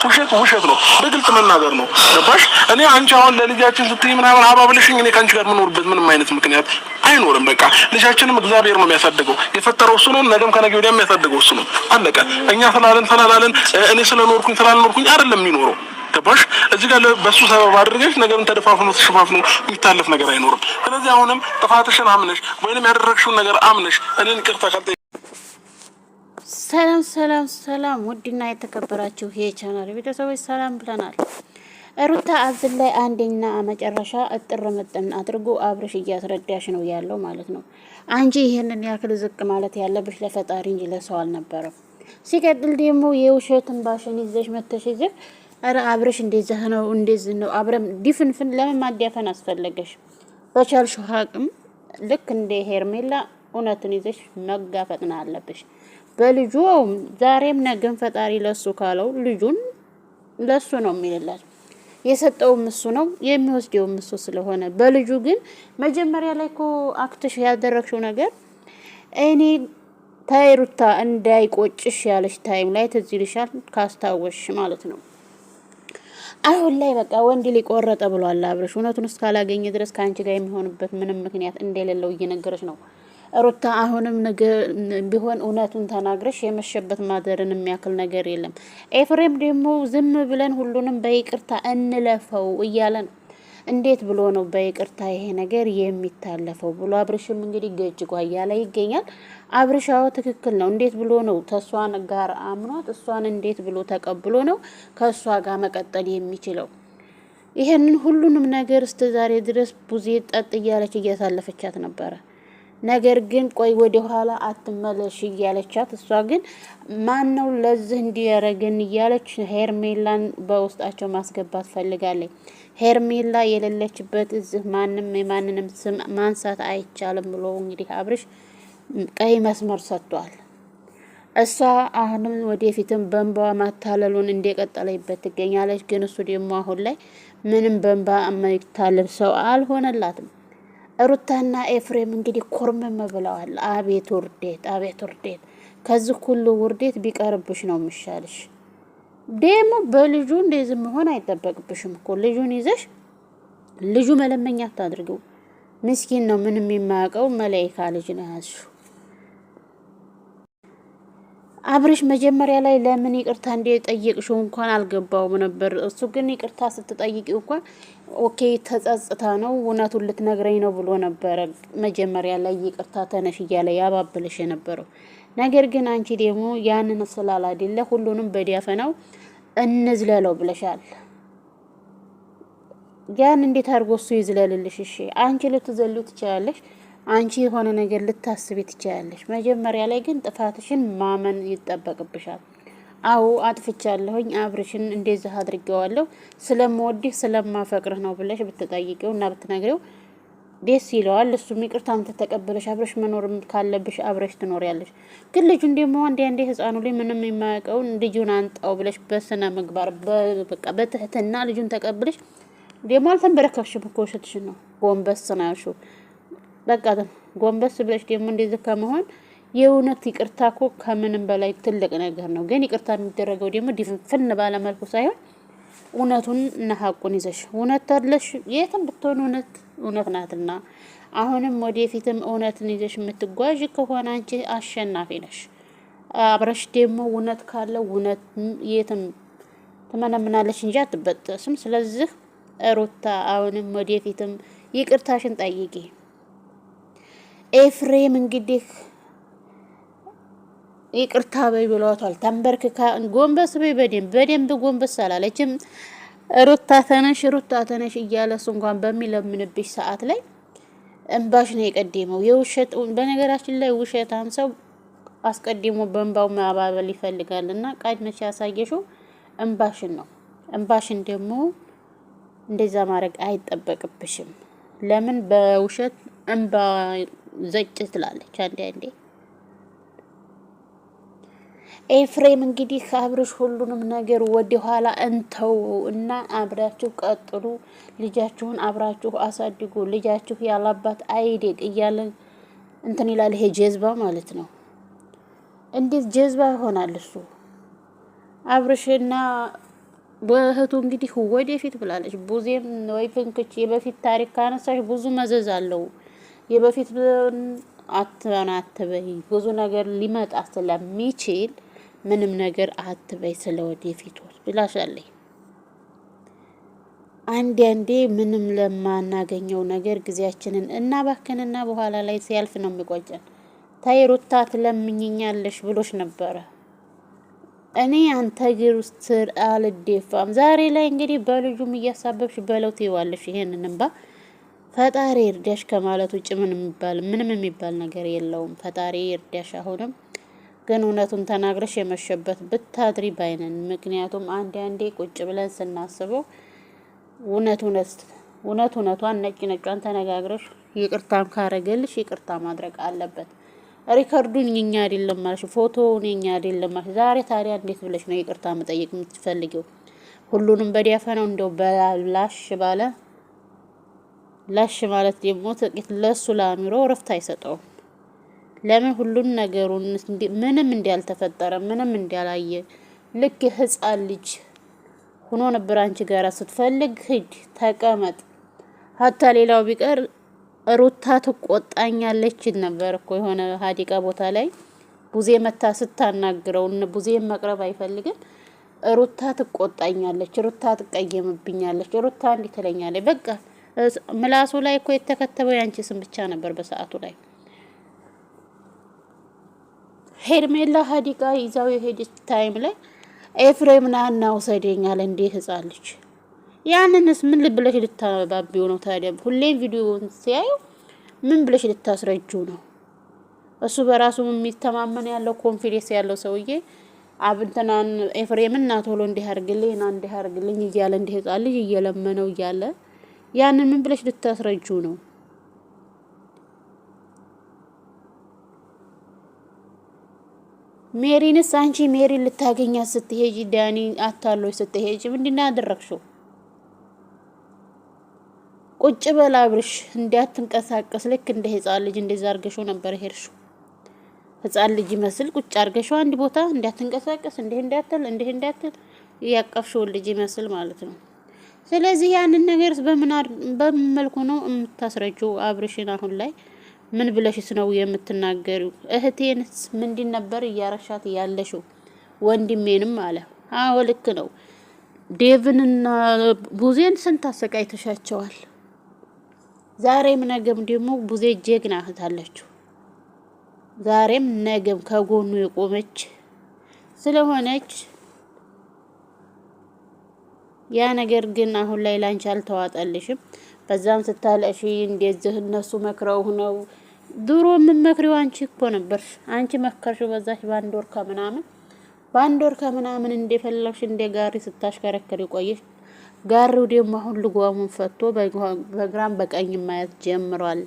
ውሸት ውሸት ነው፣ በግልጽ መናገር ነው። ገባሽ? እኔ አንቺ አሁን ለልጃችን ስትይ ምናምን አባብልሽኝ እኔ ከአንቺ ጋር የምኖርበት ምንም አይነት ምክንያት አይኖርም። በቃ ልጃችንም እግዚአብሔር ነው የሚያሳድገው፣ የፈጠረው እሱ ነው። ነገም ከነገ ወዲያ የሚያሳድገው እሱ ነው። አለቀ። እኛ ስላለን ስላላለን፣ እኔ ስለኖርኩኝ ስላልኖርኩኝ አይደለም የሚኖረው። ገባሽ? እዚህ ጋር በሱ ሰበብ አድርገሽ ነገርን ተደፋፍኖ ተሸፋፍኖ የሚታለፍ ነገር አይኖርም። ስለዚህ አሁንም ጥፋትሽን አምነሽ ወይንም ያደረግሽውን ነገር አምነሽ እኔን ይቅርታ ካልጠ ሰላም ሰላም ሰላም፣ ውድና የተከበራችሁ የቻናል ቤተሰቦች ሰላም ብለናል። ሩታ አዝን ላይ አንደኛ መጨረሻ እጥር ምጥን አድርጎ አብርሽ እያስረዳሽ ነው ያለው ማለት ነው። አንቺ ይህንን ያክል ዝቅ ማለት ያለብሽ ለፈጣሪ እንጂ ለሰው አልነበረም። ሲቀጥል ደግሞ የውሸትን ባሽን ይዘሽ መተሽ ይዘሽ ኧረ አብርሽ እንደዚህ ነው እንደዚህ ነው አብረም ዲፍንፍን ለምን ማዲያፈን አስፈለገሽ? በቻልሽው አቅም ልክ እንደ ሄርሜላ እውነትን ይዘሽ መጋፈጥ ነው አለብሽ። በልጁ ዛሬም ነገም ፈጣሪ ለሱ ካለው ልጁን ለሱ ነው የሚልላት። የሰጠውም እሱ ነው የሚወስደውም እሱ ስለሆነ በልጁ ግን መጀመሪያ ላይ እኮ አክትሽ ያደረግሽው ነገር እኔ ታይሩታ እንዳይቆጭሽ ያለሽ time ላይ ትዝ ይልሻል ካስታወሽ ማለት ነው። አሁን ላይ በቃ ወንድ ሊቆረጠ ብሏል አብርሽ። እውነቱን እስካላገኘ ድረስ ከአንቺ ጋር የሚሆንበት ምንም ምክንያት እንደሌለው እየነገረች ነው። ሩታ አሁንም ቢሆን እውነቱን ተናግረሽ የመሸበት ማደርን የሚያክል ነገር የለም። ኤፍሬም ደግሞ ዝም ብለን ሁሉንም በይቅርታ እንለፈው እያለ ነው። እንዴት ብሎ ነው በይቅርታ ይሄ ነገር የሚታለፈው ብሎ አብርሽም እንግዲህ ገጭጓ እያለ ይገኛል። አብርሻው ትክክል ነው። እንዴት ብሎ ነው ተሷን ጋር አምኗት እሷን እንዴት ብሎ ተቀብሎ ነው ከእሷ ጋር መቀጠል የሚችለው? ይሄንን ሁሉንም ነገር እስከ ዛሬ ድረስ ቡዜ ጠጥ እያለች እያሳለፈቻት ነበረ። ነገር ግን ቆይ ወደ ኋላ አትመለሽ እያለቻት፣ እሷ ግን ማን ነው ለዚህ እንዲያረግን እያለች ሄርሜላን በውስጣቸው ማስገባት ፈልጋለች። ሄርሜላ የሌለችበት እዚህ ማንም የማንንም ስም ማንሳት አይቻልም ብሎ እንግዲህ አብርሽ ቀይ መስመር ሰጥቷል። እሷ አሁንም ወደፊትም በእንባዋ ማታለሉን እንደቀጠለበት ትገኛለች። ግን እሱ ደግሞ አሁን ላይ ምንም በእንባ የማይታለል ሰው አልሆነላትም። ሩታና ኤፍሬም እንግዲህ ኮርመም ብለዋል። አቤት ውርዴት፣ አቤት ውርዴት! ከዚህ ሁሉ ውርዴት ቢቀርብሽ ነው የሚሻልሽ። ደግሞ በልጁ እንደዚህ መሆን አይጠበቅብሽም እኮ ልጁን ይዘሽ ልጁ መለመኛ አታድርገው። ምስኪን ነው፣ ምንም የማያውቀው መላይካ ልጅ ነው ያዝሽው። አብርሽ መጀመሪያ ላይ ለምን ይቅርታ እንደጠየቅሽው እንኳን አልገባውም ነበር። እሱ ግን ይቅርታ ስትጠይቂው እንኳን okay ተጸጽታ ነው እውነቱን ልትነግረኝ ነው ብሎ ነበረ። መጀመሪያ ላይ ይቅርታ ተነሽ እያለ ያባብልሽ የነበረው ነገር ግን አንቺ ደግሞ ያንን ስላላደለ ሁሉንም በዲያፈናው እንዝለለው ብለሻል። ያን እንዴት አድርጎ እሱ ይዝለልልሽ? እሺ አንቺ ልትዘሉ ትችላለሽ። አንቺ የሆነ ነገር ልታስቢ ትችያለሽ። መጀመሪያ ላይ ግን ጥፋትሽን ማመን ይጠበቅብሻል። አዎ አጥፍቻለሁኝ፣ አብርሽን እንደዚህ አድርጌዋለሁ፣ ስለምወድህ ስለማፈቅርህ ነው ብለሽ ብትጠይቂው እና ብትነግሪው ደስ ይለዋል። እሱም ይቅርታም ተቀበለሽ አብረሽ መኖር ካለብሽ አብረሽ ትኖሪያለሽ። ግን ልጁን ደግሞ አንዴ አንዴ ህፃኑ ላይ ምንም የማያውቀውን ልጁን አንጣው ብለሽ በስነ ምግባር በቃ በትህትና ልጁን ተቀብለሽ ደግሞ አልተንበረከክሽም እኮ ውሸትሽን ነው፣ ጎንበስ ነው ያልሽው። በቃ ጎንበስ ብለሽ ደግሞ እንደዚህ ከመሆን የእውነት ይቅርታ እኮ ከምንም በላይ ትልቅ ነገር ነው። ግን ይቅርታ የሚደረገው ደግሞ ድፍንፍን ባለ መልኩ ሳይሆን እውነቱን እና ሀቁን ይዘሽ እውነት አለሽ የትም ብትሆን እውነት እውነት ናትና አሁንም ወደፊትም እውነትን ይዘሽ የምትጓዥ ከሆነ አንቺ አሸናፊ ነሽ። አብረሽ ደግሞ እውነት ካለው እውነት የትም ትመነምናለች እንጂ አትበጠስም። ስለዚህ ሩታ አሁንም ወደፊትም ይቅርታሽን ጠይቂ። ኤፍሬም እንግዲህ ይቅርታ በይ ብሏታል። ተንበርክካ ጎንበስ በይ በደንብ በደንብ ጎንበስ አላለችም። ሩታ ተነሽ፣ ሩታ ተነሽ እያለ እሱ እንኳን በሚለምንብሽ ሰዓት ላይ እንባሽ ነው የቀደመው። የውሸት በነገራችን ላይ ውሸታም ሰው አስቀድሞ በእንባው ማባበል ይፈልጋል እና ቀድመሽ ያሳየሽው እንባሽን ነው። እንባሽን ደግሞ እንደዛ ማድረግ አይጠበቅብሽም። ለምን በውሸት እንባ ዘጭ ትላለች አንዴ አንዴ። ኤፍሬም እንግዲህ አብርሽ ሁሉንም ነገር ወደኋላ እንተው እና አብራችሁ ቀጥሉ፣ ልጃችሁን አብራችሁ አሳድጉ፣ ልጃችሁ ያላባት አይደግ እያለ እንትን ይላል። ይሄ ጀዝባ ማለት ነው። እንዴት ጀዝባ ይሆናል እሱ? አብርሽና በእህቱ እንግዲህ ወደፊት ብላለች። ቡዜም ወይ ፍንክች የበፊት ታሪክ ካነሳሽ ብዙ መዘዝ አለው። የበፊት አትበይ፣ ብዙ ነገር ሊመጣ ስለሚችል ምንም ነገር አትበይ ስለ ወደፊቱ ብላሻለች። አንዳንዴ ምንም ለማናገኘው ነገር ጊዜያችንን እናባክንና በኋላ ላይ ሲያልፍ ነው የሚቆጨን። ታይ ሩታ ትለምኝኛለሽ ብሎሽ ነበረ። እኔ አንተ እግር ስር አልደፋም። ዛሬ ላይ እንግዲህ በልጁም እያሳበብሽ በለው ትይዋለሽ። ይሄንን እንባ ፈጣሪ እርዳሽ ከማለት ውጭ ምንም የሚባል ነገር የለውም። ፈጣሪ እርዳሽ። አሁንም ግን እውነቱን ተናግረሽ የመሸበት ብታድሪ ባይነን። ምክንያቱም አንዳንዴ ቁጭ ብለን ስናስበው እውነት እውነት እውነት እውነቷን ነጭ ነጯን ተነጋግረሽ ይቅርታም ካረገልሽ ይቅርታ ማድረግ አለበት። record ኡን የኛ አይደለም ማለት ፎቶውን የኛ አይደለም ማለት። ዛሬ ታዲያ እንዴት ብለሽ ነው ይቅርታ መጠየቅ የምትፈልጊው? ሁሉንም በዲያፈነው እንደው በላሽ ባለ ላሽ ማለት ደግሞ ጥቂት ለሱ ለአእምሮ እረፍት አይሰጠውም። ለምን ሁሉን ነገሩን ምንም እንዳልተፈጠረ ምንም እንዳላየ ልክ ህፃን ልጅ ሆኖ ነበር አንቺ ጋራ ስትፈልግ ሂድ ተቀመጥ፣ ሀታ ሌላው ቢቀር ሩታ ትቆጣኛለች ነበር እኮ የሆነ ሀዲቃ ቦታ ላይ ቡዜ መታ ስታናግረው፣ ቡዜ መቅረብ አይፈልግም። ሩታ ትቆጣኛለች፣ ሩታ ትቀየምብኛለች፣ ሩታ እንዲህ ትለኛለች። በቃ ምላሱ ላይ እኮ የተከተበው ያንቺ ስም ብቻ ነበር በሰዓቱ ላይ። ሄርሜላ ሀዲቃ ይዛው የሄደች time ላይ ኤፍሬም ና እና ውሰደኛል እንዲህ ህጻን ልጅ ያንንስ ምን ብለሽ ልታባቢው ነው ታዲያ? ሁሌም ቪዲዮውን ሲያዩ ምን ብለሽ ልታስረጁ ነው? እሱ በራሱ የሚተማመን ያለው confidence ያለው ሰውዬ አብንትናን ኤፍሬምን ና ቶሎ እንዲህ አርግልኝ ና እንዲህ አርግልኝ እያለ እንዲህ ህጻን ልጅ እየለመነው እያለ ያንን ምን ብለሽ ልታስረጁ ነው? ሜሪንስ አንቺ ሜሪን ልታገኛት ስትሄጂ ዳኒ አታሎች ስትሄጂ ምንድን ነው ያደረግሽው? ቁጭ በል አብርሽ እንዳትንቀሳቀስ ልክ እንደ ህፃን ልጅ እንደዛ አርገሽው ነበር ሄድሽው። ህፃን ልጅ ይመስል ቁጭ አርገሽው አንድ ቦታ እንዳትንቀሳቀስ፣ እንዲህ እንዳትል፣ እንዲህ እንዳትል ያቀፍሽውን ልጅ ይመስል ማለት ነው። ስለዚህ ያንን ነገር በምን መልኩ ነው የምታስረጂው አብርሽን አሁን ላይ ምን ብለሽስ ነው የምትናገሪው? እህቴንስ ምንድን ነበር እያረሻት ያለሽው? ወንድሜንም አለ። አዎ ልክ ነው። ዴቭንና ቡዜን ስንት አሰቃይተሻቸዋል። ዛሬም ነገም ደግሞ ቡዜ ጀግና እህት አለችው። ዛሬም ነገም ከጎኑ የቆመች ስለሆነች ያ ነገር ግን አሁን ላይ ላንቺ አልተዋጠልሽም። በዛም ስታለሽ እንደዚህ እነሱ መክረው ነው። ድሮ የምመክሪው አንቺ እኮ ነበርሽ። አንቺ መከርሽው በዛች በአንድ ወር ከምናምን በአንድ ወር ከምናምን እንደፈለግሽ እንደ ጋሪ ስታሽከረክሪ ቆየሽ። ጋሪው ደግሞ አሁን ልጓሙን ፈቶ በግራም በቀኝ ማየት ጀምሯል።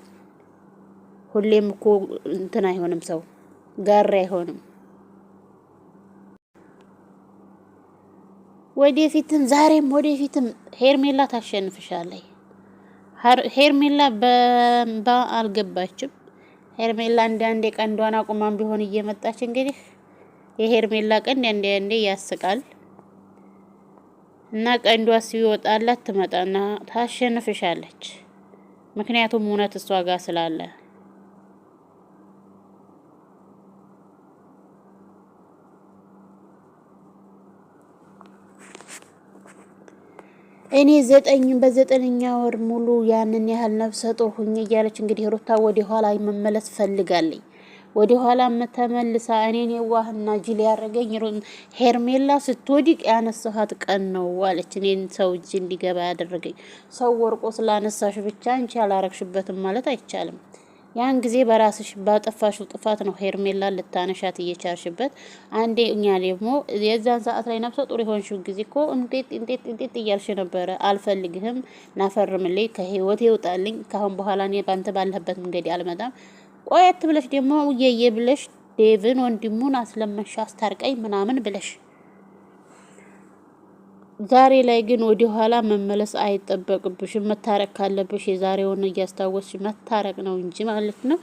ሁሌም እኮ እንትን አይሆንም፣ ሰው ጋሪ አይሆንም። ወደፊትም ዛሬም ወደፊትም ሄርሜላ ታሸንፍሻለች። ሄርሜላ በእንባ አልገባችም። ሄርሜላ አንዳንዴ ቀንዷን አቁማም ቢሆን እየመጣች እንግዲህ የሄርሜላ ቀንድ አንዳንዴ ያስቃል እና ቀንዷ ሲወጣላት ትመጣና ታሸንፍሻለች። ምክንያቱም እውነት እሷ ጋር ስላለ። እኔ ዘጠኝ በዘጠነኛ ወር ሙሉ ያንን ያህል ነፍሰ ጡር ሁኜ እያለች እንግዲህ ሩታ ወደ ኋላ መመለስ ፈልጋለኝ። ወደ ኋላ ተመልሳ እኔን የዋህና ጅል ያደረገኝ ሄርሜላ ስትወድቅ ያነሳኋት ቀን ነው አለች። እኔን ሰው እጅ እንዲገባ ያደረገኝ ሰው ወርቆ ስላነሳሽ ብቻ አንቺ አላረግሽበትም ማለት አይቻልም። ያን ጊዜ በራስሽ ባጠፋሽው ጥፋት ነው ሄርሜላ ልታነሻት እየቻልሽበት። አንዴ እኛ ደግሞ የዛን ሰዓት ላይ ነፍሰ ጡር የሆንሽው ጊዜ እኮ እንጤጥ እንጤጥ እንጤጥ እያልሽ ነበረ። አልፈልግህም፣ ናፈርምልኝ፣ ከህይወቴ ይውጣልኝ፣ ካሁን በኋላ እኔ ባንተ ባለህበት መንገድ አልመጣም። ቆየት ብለሽ ደግሞ እየየ ብለሽ ዴቭን ወንድሙን አስለመንሽ፣ አስታርቀኝ ምናምን ብለሽ ዛሬ ላይ ግን ወደ ኋላ መመለስ አይጠበቅብሽም። መታረቅ ካለብሽ የዛሬውን እያስታወስሽ መታረቅ ነው እንጂ ማለት ነው።